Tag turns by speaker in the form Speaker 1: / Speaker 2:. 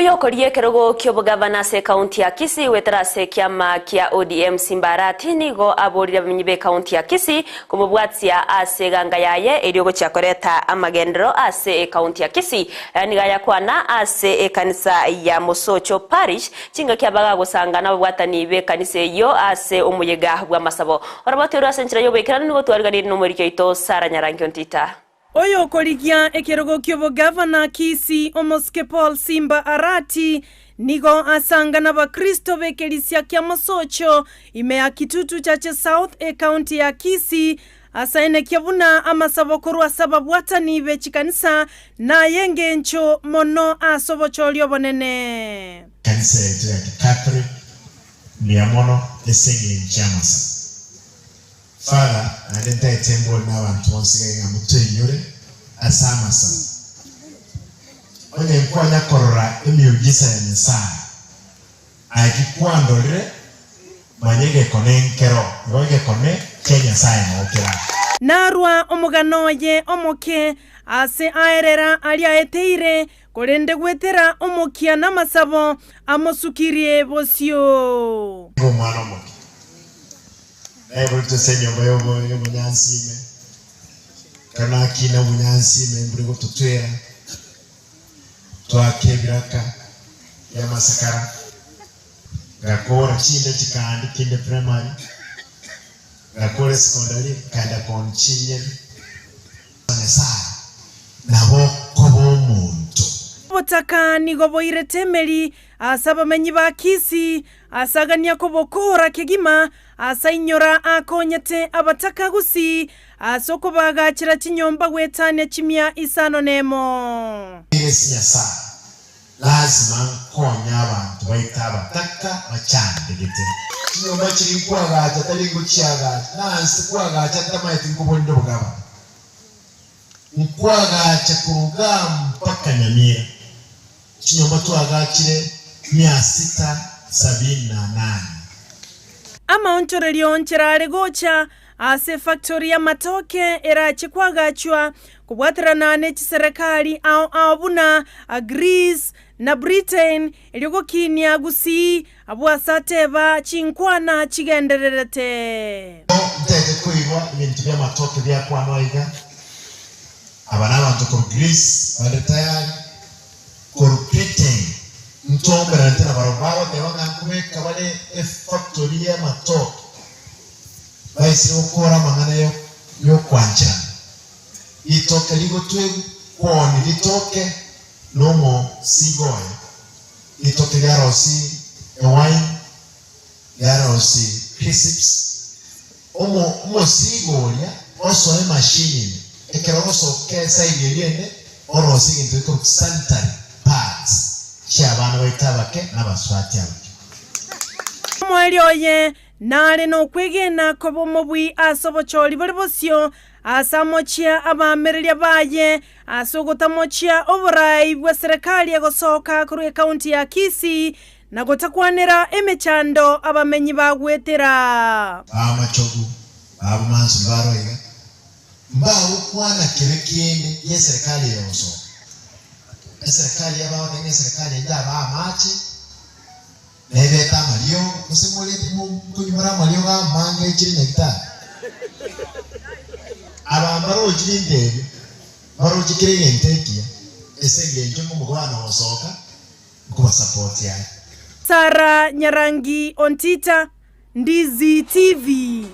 Speaker 1: Oyokoria ekerogo ki'obogavana ase ekaunti ya Kisii goetera ase ekiama kia ODM Simba Arati nigo aborire abamenyi b'ekaunti ya Kisii komobwatia ase eganga yaye erio gochia koreta amagenderero ase ekaunti ya Kisii. Aya nigo ayakwana ase ekanisa ya Mosocho Parish chingaki abagagosanga nababwatani b'ekanisa eyio ase omoyega bw'amasabo. Orobato ase enchera y'oboikeranu nigo twariganirie nomoriki oito Sarah Nyarangi Ontita.
Speaker 2: Oyokorigia ekerogo ki'obogavana Kisii omosike Paul Simba Arati nigo asanga n'abakristo b'ekerisia kia Mosocho ime ya Kitutu Chache South ekaunti ya Kisii asaenekia buna amasabo korwa ase ababwatani be chikanisa naye engencho mono ase obochori obonene.
Speaker 3: Ekanisa yaito ya Gikatholic mbuya mono ase engencho y'amasabo. Father, naende ntaete mbori nabanto bonsi iga ng'a motoinyore ase amasabo. Onye nkwanya korora emiujiza ya Nyasae, aye ki kwandorire, manya egekone nkero, igo egekone kia Nyasae noo kere aa.
Speaker 2: Narwa omogano oye omoke ase aerera aria aeteire, korende gwetera omokia namasabo amosukirie bosio.
Speaker 3: Nigo omwana omoke Naiboretwe ase enyomba y'obonyansi ime, ekero nakina obonyansi ime mbure gototwera, twaka ebiraka bi'amasakara, ngakora chinde chikaandi kinde primary, ngakora esecondary, nkaenda kooni chinyeni. Nyasae nabo okoba omonto.
Speaker 2: Obotaka nigo boirete emeri ase abamenyi ba Kisii, ase agania kobokoora kegima, ase ainyora akonyete abataka Gusii ase okobaagachera chinyomba goetania chimia isano nemo.
Speaker 3: Ase Nyasae, Lasima nkonye abanto baito abataka bachandegete. Chinyomba chiria nkwagacha tari ngochiagacha, na ase kwagacha ntamaeti nkoborinde obogabana. Nkwagacha koruga mpaka Nyamira, chinyomba twagachire mia sita sabini na nane.
Speaker 2: Amaonchorerio nchera are gocha ase efactori y'amatoke erache koagachwa kobwaterana ne chiserekari ao ao buna Greece na Britain erio gokinia Gusii abwo ase ateba chinkwana chigendererete.
Speaker 3: Ntaete koigwa ebinto bi'amatoke biakwanwa iga, Aba nabanto korwa Greece bare tayari, korwa Britain ntomeranete nabarabwo bagoteba ng'a nkobeka bare efactory y'amatoke baisire gokora amang'ana y'okwancherana. Ritoke rigotwegwa kwoni ritoke nomosigo oye, ritoke riarosie ewine, riarosie crisps, omo omosigo oria osoe emachine ime, ekero ogosoka eside eria ende orosie egento gekorokwa sanitary pads chi'abana baito abake na abasubati abake.
Speaker 2: Omoerio oye nare nokwegena koba omobui ase obochori bore bosio, Ase amochia abaamereria baye ase ogotamochia oboraai bw'eserekari egosoka korwa ekaunti ya Kisii na gotakwanera emechando abamenyi bagwetera.
Speaker 3: B'amachogu b'abomansoni baroo iga, mbagokwana kebe kende gi'eserekari eye egosoka. Eserekari y'abagote ng'a eserekari eye yabaa amache, Nebete amariogo, gose morete nkonywa more amariogo amange aichire nyagitari? Aba mbarochi binto ebio, mbaroche kera egento ekiya, ase engencho ng'a omogabane ogosoka nkobasapoti are.
Speaker 2: Sarah Nyarangi Ontita, Ndizi TV.